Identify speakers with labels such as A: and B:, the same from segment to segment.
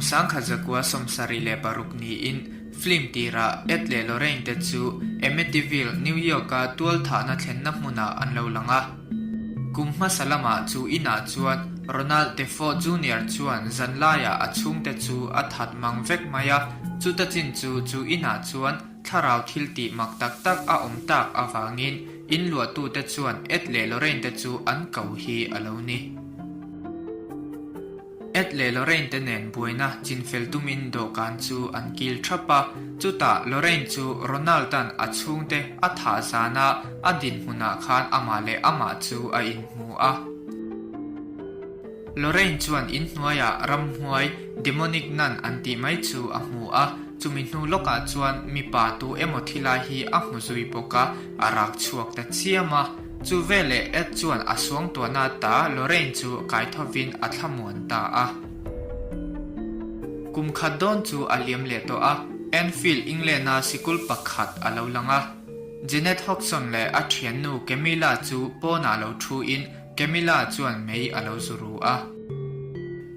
A: 1976 niin film tirah Ed leh Lorraine te chu Amityville, New York-a tualthahna thlenna hmunah an lo lang a. Kum hmasa lamah chu inah chuan Ronald Defoe Junior chuan zanlaiah a chhungte chu a that mang vek mai a, chuta chin chu chu inah chuan thlarau thil tih mak tak tak a awm tak avangin in luahtute chuan Ed leh Lorraine te chu an ko hi a lo ni. Ed leh Lorraine te nen buaina chinfel tumin dawhkan chu an kil thap a, chutah Lorraine chu Ronald-a'n a chhungte a thah zana a dinhmunah khan amah leh amah chu a inhmu a. Lorraine chuan inhnuaiah ramhnuai demonic nun an tih mai chu a hmu a, chumi hnu lawkah chuan mipa tu emaw thi lai hi a hmu zui bawk a, a rak chhuak ta chiam a. Chu veleh Ed chuan a suangtuahna ta Lorraine chu kaithovin a thlamuan ta a. Kum khat dawn chu a liam leh tawh a, Enfield, England-a sikul pakhat a lo lang a. Jeanette Hodgson leh a thiannu Camilla chu pawnah lo thuin Camilla chuan mei a lo zu ru a.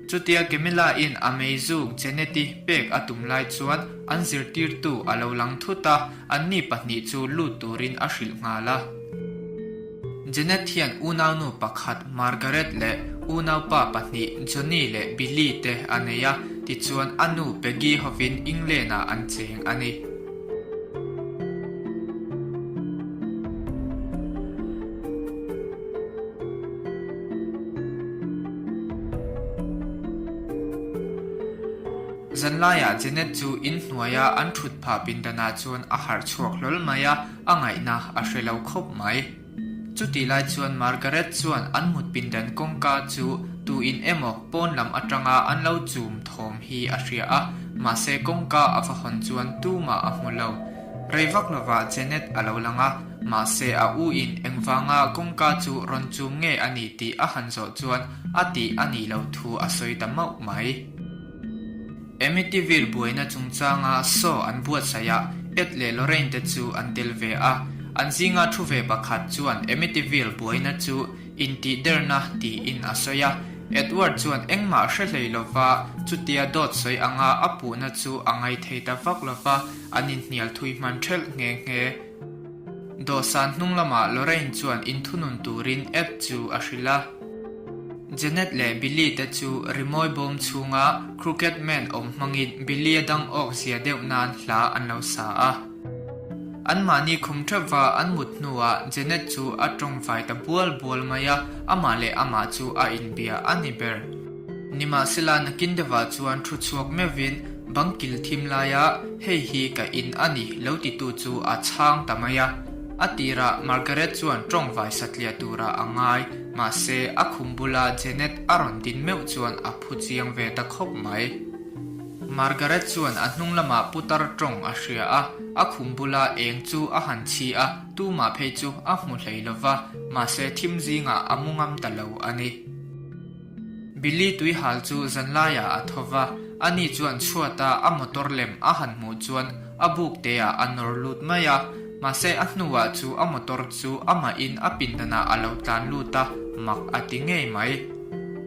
A: Chutia Camilla-in a mei zuk Jeanette-i pek a tum lai chuan an zirtirtu a lo lang thut a, Anni pahnih chu lut turin a hrilh nghal a. Jeanette hian unaunu pakhat Margaret leh unaupa pahnih Johnny leh Billy te a nei a, tichuan a nu Peggy hovin England-ah an cheng a ni. Zanlaiah Jeanette chu in hnuaia an thut phah pindanah chuan a harh chhuak hlawl mai a, a ngaihna a hre lo khawp mai. Chutih lai chuan Margaret chuan an mut pindan kawngka chu tuin emaw pawn lam atanga an lo chum thawm hi a hria a, mahse kawngka a va hawn chuan tumah a hmu lo. Rei vak lovah Jeanette a lo lang a, mahse a u in engvanga kawngka chu rawn chum nge a ni tih a han zawh chuan a tih a nih loh thu a sawi ta mauh mai. Amityville buaina chungchanga show an buatsaih ah Ed leh Lorraine te chu an tel ve a, an zinga thu ve pakhat chuan Amityville buaina chu intihderna tiin a sawi a. Edward chuan engmah hre hlei lova chutia dawt sawi anga a puhna chu a ngaithei ta vak lova, an inhnial thui hman thelh nghe nghe. Dawhsan hnung lamah Lorraine chuan inthunun turin Ed chu a hrilh a. Janet leh Billy te chu rimawi bawm chhunga Crooked Man awm hmangin Billy a dang awk zia deuh nan hla an lo sa a. Anmahni khum theuhva an mut hnuah Janet chu a tawng vai ta bual bual mai a, amah leh amah chu a inbia a ni ber. Nimahsela nakin deuhah chuan thu chhuak meuhvin bang kil thim laia hei hi ka in a ni lo titu chu a chhang ta mai a. A tirah Margaret chuan tawng vai satliah turah a ngai, mahse a khum bula Janet a rawn din meuh chuan a phu chiang ve ta khawp mai. Margaret chuan a hnung lamah putar tawng a hria a, a khum bula eng chu a han chhi a, tumah phei chu a hmu hlei lova, mahse thim zingah a mu ngam ta lo a ni. Billy tuihal chu zanlaiah a tho va, ani chuan chhuata a motor lem a han hmuh chuan a buk teah a nawr lut mai a, mahse a hnuah chu a motor chu amahin a pindanah a lo tlan lut a, mak a ti ngei mai.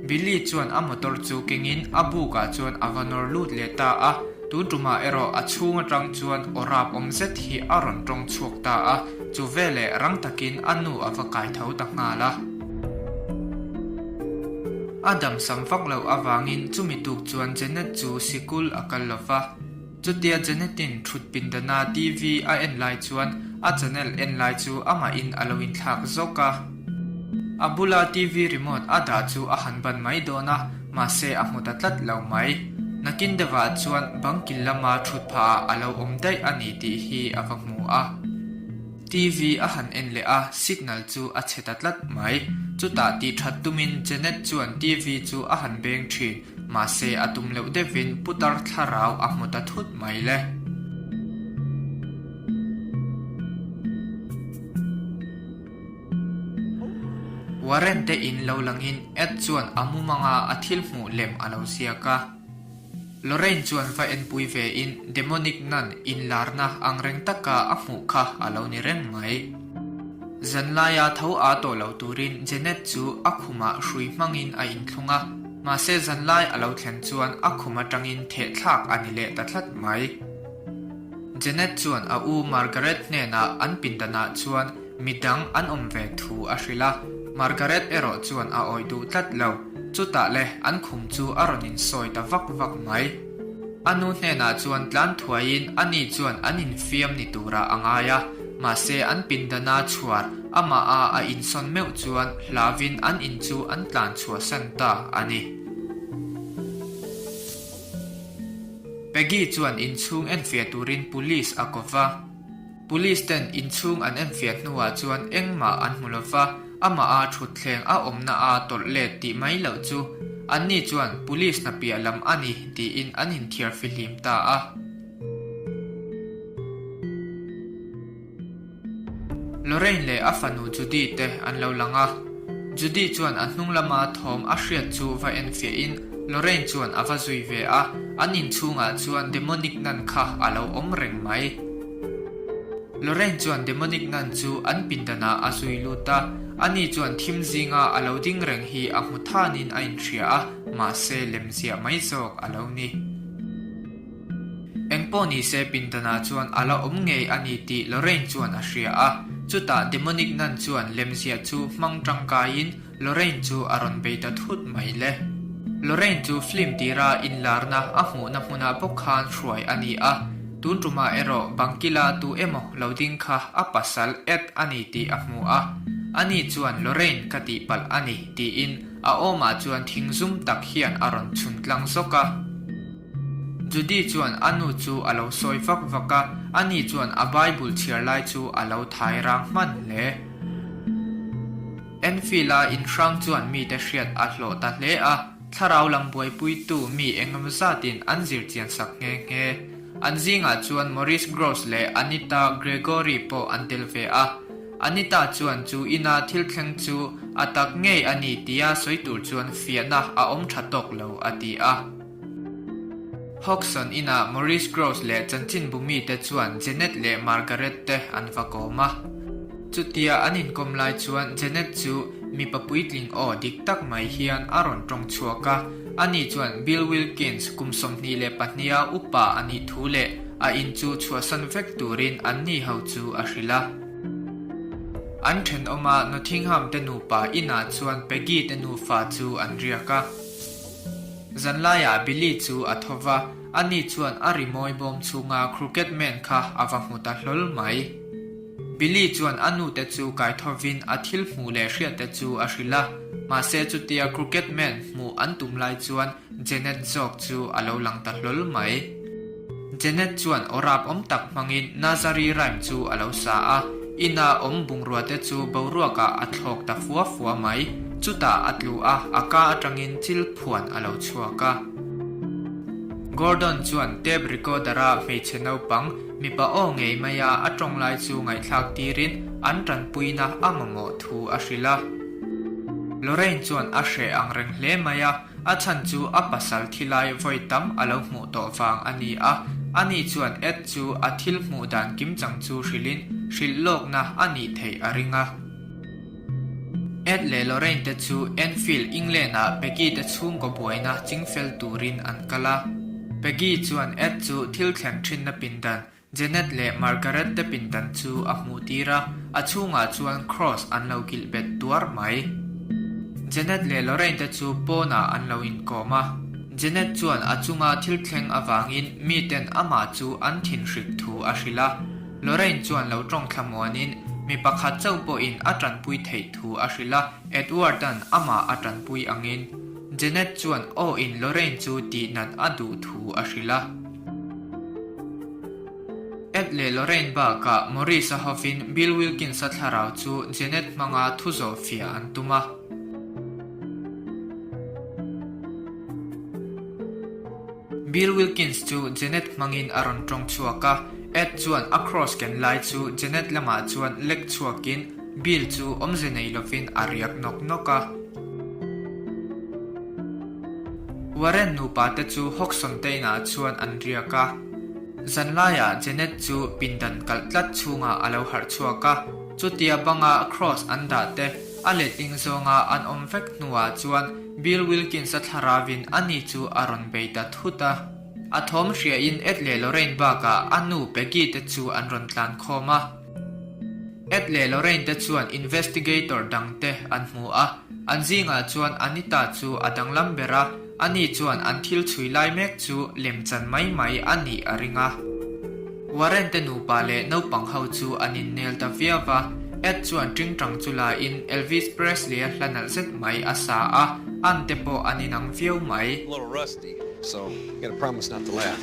A: Billy chuan a motor chu kengin a bukah chuan a va nawr lut leh ta a, tun tumah erawh a chhung atang chuan aw rap awm zet hi a rawn tawng chhuak ta a, chu veleh rang takin a nu a va kai tho ta nghal a. A damsam vak loh avangin chumi tuk chuan Janet chu sikul a kal lo va. Chutia Janet-in thut pindana TV a en lai chuan a channel en lai chu amahin a lo inthlak zawk a. A bula TV remote a dah chu a han ban mai dawn a, mahse a hmu ta tlat lo mai. Nakin deuhah chuan bang kil lama thut phahah a lo awm daih a ni tih hi a va hmu a. TV a han en leh a, signal chu a chhe ta tlat mai. Chutah tih that tumin Janet chuan TV chu a han beng thin, mahse a tum loh deuhin putar thlarau a hmu ta thut mai le. Warren te in lo langin Ed chuan a mumanga a thil hmuh lem a lo ziak a. Lorraine chuan va enpui ve in demonic nun inlarna ang reng taka a hmuh kha a lo ni reng mai. Zanlaia tho a tawh lo turin Jeanette chu a khumah hrui hmangin a inthlung a. Mahse zanlai a lo thlen chuan a khum atangin theh thlak a ni leh ta tlat mai. Janet chuan a u Margaret hnenah an pindanah chuan midang an awm ve thu a hrilh a, Margaret erawh chuan a awih duh tlat lo. Chutah le an khum chu a rawn insawi ta vak vak mai. A nu hnenah chuan tlan thuaiin ani chuan an infiam ni turah a ngai a, mahse an pindana chhuar amaha a insawn meuh chuan hlauvin an in chu an tlan chhuahsan ta a ni. Peggy chuan inchhung enfiah turin police a ko va. Police ten inchhung an enfiah hnuah chuan engmah an hmu lo va, amaha thutthleng a awmna a tawlh let tih mai loh chu anni chuan police hna piah lam a ni tiin an inthiar fihlim ta a. Lorraine leh a fanu Judy te an lo lang a. Judy chuan a hnung lama thawm a hriat chu va enfiahin Lorraine chuan a va zui ve a, an inchhungah chuan demonic nun kha a lo awm reng mai. Lorraine chuan demonic nun chu an pindanah a zui lut a, ani chuan thim zinga a lo ding reng hi a hmu thanin a inhria a, mahse lemziah mai zawk a lo ni. Engpawh nise pindanah chuan a la awm ngei a ni tih Lorraine chuan a hria a, chutah demonic nun chuan lemziah chu hmang tangkaiin Lorraine chu a rawn bei ta thut mai le. Lorraine chu film tira inlarna a hmuhna hmunah bawk khan hruai a ni a, tun tumah erawh bangkila tu emaw lo ding kha a pasal Ed a ni tih a hmu a, ani chuan Lorraine ka tihpalh a ni tiin a awmah chuan thing zum tak hian a rawn chhun tlang zawk a. Judy chuan a nu chu a lo sawi vak vak a, ani chuan a Bible chhiar lai chu a lo thai rang hman hle. Enfield-a inhrang chuan mite hriat a hlawh ta hle a, thlarau lam buaipuitu mi engemaw zatin an zir chian sak nghe nghe. An zingah chuan Maurice Gross leh Anita Gregory pawh an tel ve a. Anita chuan chu ina thil thleng chu a tak ngei a ni tia sawi tur chuan fiahna a awm tha tawk lo a ti a. Hodgson inah Maurice Gross leh chanchinbu mite chuan Janet leh Margaret te an va kawm a. Chutia an inkawm lai chuan Janet chu mipa puitling aw dik tak mai hian a rawn tawng chhuak a. Ani chuan Bill Wilkins kum 22 a upa a nih thu leh a in chu chhuahsan vek turin anni ho chu a hrilh a. An thenawma Nottingham te nupa inah chuan Peggy te nufa chu an riak a. Zanlaiah Billy chu a tho va, ani chuan a rimawi bawm chhunga Crooked Man kha a va hmu ta hlawl mai. Billy chuan a nute chu kai thovin a thil hmuh leh hriatte chu a hrilh a, mahse chutia Crooked Man hmuh an tum lai chuan Janet zawk chu a lo lang ta hlawl mai. Janet chuan aw rap awm tak hmangin Nazari rhyme chu a lo sa a, ina awm bungrua te chu boruakah a thlawk ta fua fua mai. Chutah a tlu a, a ka atangin thil phuan a lo chhuak a. Gordon chuan tape recorder-a hmeichhe naupang mipa aw ngei maia a tawng lai chu ngaihthlak tirin an tanpuina a mamawh thu a hrilh a. Lorraine chuan a hreh ang reng hle mai a. A chhan chu a pasal thi lai vawi tam a lo hmuh tawh vang a ni a, ani chuan Ed chu a thil hmuh dan kimchang chu hrilhin hrilh lawkna a nih theih a ring a. Ed leh Lorraine te chu Enfield, England-ah Peggy te chhungkaw buaina chingfel turin an kal a. Peggy chuan Ed chu thil thleng thinna pindan Janet leh Margaret te pindan chu a hmuh tir a, a chhungah chuan Cross an lo kilh bet tuar mai. Janet leh Lorraine te chu pawnah an lo inkawm a. Janet chuan a chunga thil thleng avangin miten amah chu an thinhrik thu a hrilh a. Lorraine chuan lo tawng thlamuanin mi pakhat chauh pawhin a tanpui theih thu a hrilh a, Edward-a'n amah a tanpui angin. Janet chuan aw in Lorraine chu tihnat a duh thu a hrilh a. Ed leh Lorraine bakah Maurice-a hovin Bill Wilkins-a thlarau chu Janet hmanga thu zawh fiah an tum a. Bill Wilkins chu Janet hmangin a rawn tawng chhuak a, Ed chuan a cross ken lai chu Janet lamah chuan lek chhuakin Bill chu awmze nei lovin a riak nawk nawk a. Warren nupa te chu Hodgson te inah chuan an riak a. Zanlaiah Janet chu pindan kalh tlat chhungah a lo harh chhuak a, chutia banga cross an dah te. A letling zawnga an awm vek hnuah chuan Bill Wilkins-a thlaravin ani chu a rawn bei ta thut a. A thawm hriain Ed leh Lorraine bakah a nu Peggy te chu an rawn tlan khawm a. Ed leh Lorraine te chuan investigator dang te an hmu a, an zingah chuan Anita chu a danglam ber a, ani chuan an thil chhui lai mek chu lemchan mai mai a nih a ring a. Warren te nupa leh naupang ho chu an innel ta viau va, Ed chuan tingtang chu la in Elvis Presley-a hla nalh zet mai a sa a, an te pawh an inang viau mai.
B: So, you gotta promise not to laugh.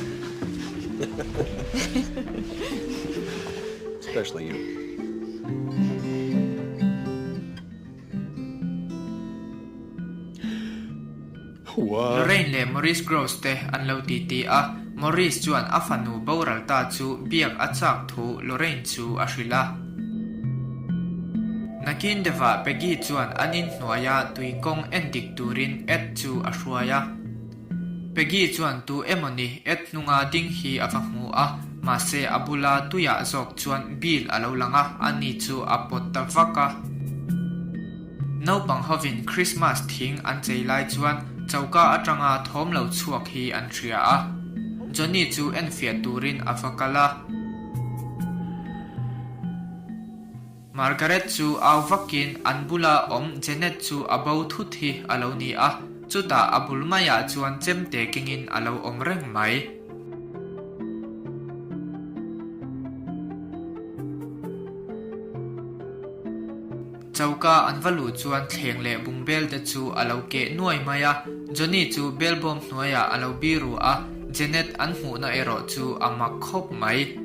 B: Especially you. What?
A: Lorraine leh Maurice Gross te an lo titi a, Maurice chuan a fanu boral ta chu biak a chak thu Lorraine chu a hrilh a. Nakin deuhah Peggy chuan an inhnuaia tui kawng endik turin Ed chu a hruai a. Peggy chuan tu emawni Ed hnunga ding hi a va hmu a, mahse a bula tuiah zawk chuan Bill a lo lang a, ani chu a pawt ta vak a. Naupang hovin Christmas thing an chei lai chuan choka atanga thawm lo chhuak hi an hria a. Johnny chu enfiah turin a va kal a. Margaret chu au vakin an bula awm Janet chu a bo thut hi a lo ni a, chutah a bul maiah chuan chemte kengin a lo awm reng mai. Choka an va luh chuan thleng leh bungbel te chu a lo keh nuai mai a, Johnny chu belbawm hnuaiah a lo biru a, Janet an hmuhna erawh chu a mak khawp mai.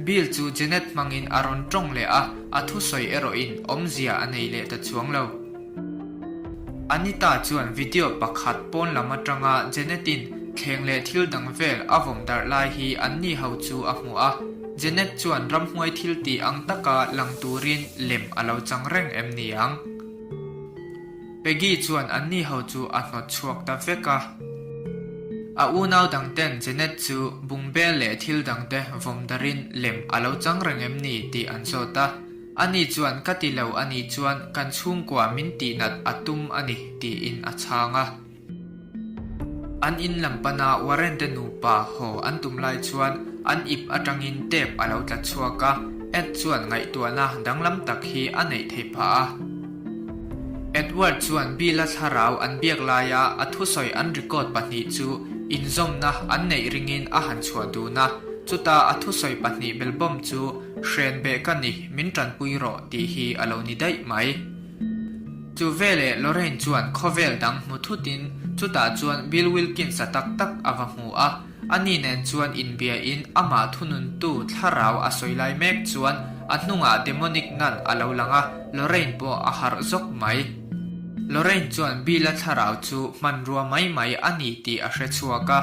A: Bill chu Janet hmangin a rawn tawng leh a, a thusawi erawhin awmzia a nei leh ta chuang lo. Anita chuan video pakhat pawn lam atanga Janet-in thleng leh thil dang vel a vawm darh lai hi anni ho chu a hmu a, Janet chuan ramhnuai thil tih ang taka lang turin lem a lo chang reng em ni ang? Peggy chuan anni ho chu a hnawt chhuak ta vek a. A unau dang ten Janet chu bungbel leh thil dang te vawm darin lem a lo chang reng em ni tih an zawt a. Ani chuan ka ti lo a nih chuan kan chhungkua min tihnat a tum a ni tiin a chhang a. An in lam pana Warren te nupa haw an tum lai chuan an ip atangin tape a lo tla chhuak a, Ed chuan ngaihtuahna danglam tak hi a neih theih phah a. Edward chuan Bill-a thlarau an biak laia a thusawi an record pahnih chu inzawmna an neih ringin a han chhuah dun a, chuta a thusawi pahnih belbawm chu hren beh ka ni, min tanpui rawh tih hi a lo ni daih mai. Chu veleh Lorraine chuan khawvel dang hmu thutin chutah chuan Bill Wilkins-a tak tak a va hmu a, ani nen chuan inbiain amah thununtu thlarau a sawi lai mek chuan a hnungah demonic nun a lo lang a, Lorraine pawh a harh zawk mai. Lorraine chuan Bill-a thlarau chu hmanrua mai mai a ni tih a hre chhuak a,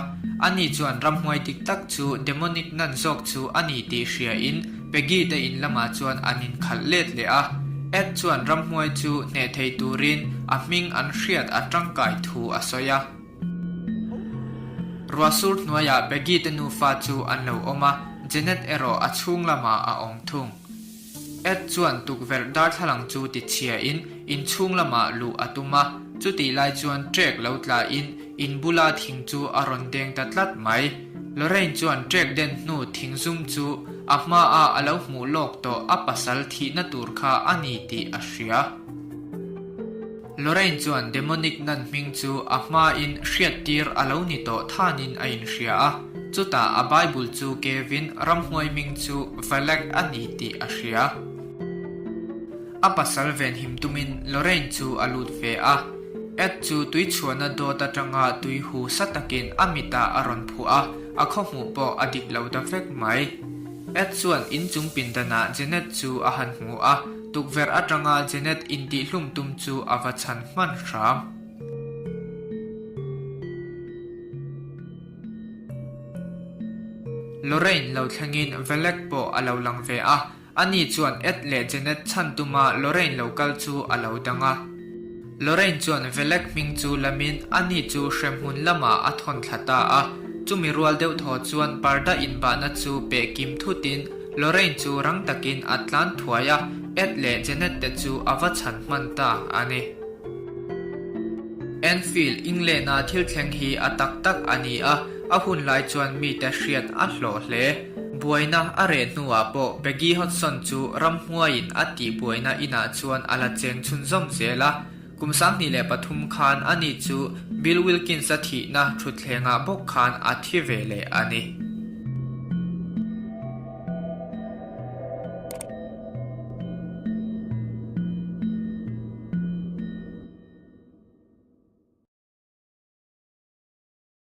A: ani chuan ramhnuai dik tak chu demonic nun zawk chu a ni tih hriain Peggy te in lamah chuan an inkhalh let leh a, Ed chuan ramhnuai chu hneh thei turin a hming an hriat a tangkai thu a sawi a. Ruahsur hnuaiah Peggy te nufa chu an lo awm a, Janet erawh a chhung lamah a awm thung. Ed chuan tukverh darthlalang chu tichhiain inchhung lamah luh a tum a, chutih lai chuan trek lo tlain in bula thing chu a rawn deng ta tlat mai. Lorraine chuan trek den hnu thing zum chu a hmaa a lo hmuh lawk tawh a pasal thihna tur kha a ni tih a hria. Lorraine chuan demonic nun hming chu a hmain hriattir a lo ni tawh thanin a inhria a, chutah a Bible chu kevin ramhnuai hming chu Valak a ni tih a hria. A pasal venhim tumin Lorraine chu a lut ve a. Ed chu tuichhuahna dawt atanga tui hu sa takin a mitah a rawn phuah a, a khawhmuh pawh a dik lo ta vek mai. Ed chuan inchung pindanah Janet chu a han hmu a, tukverh atanga Janet intihhlum tum chu a va chhan hman hram. Lorraine lo thlengin Valek pawh a lo lang ve a, Ani chuan Ed leh Janet chhan tuma Lorraine lo kal chu a lo dang a. Lorraine chuan Velek hming chu lamin ani chu hremhmun lamah a thawn thla ta a. Chumi rual deuh thaw chuan parda inbahna chu peh kim thutin Lorraine chu rang takin a tlan thuai a, Ed leh Janet te chu a va chhan hman ta a ni. Enfield England-a thil thleng hi a tak tak a ni a, a hun lai chuan mite hriat a hlawh hle. Buaina a reh hnuah pawh Peggy Hodgson chu ramhmuaiin a tihbuaina inah chuan a la cheng chhunzawm zel a. Kum 2003 khan ani chu Bill Wilkins-a thihna thutthlengah bawk khan a thi ve leh a ni.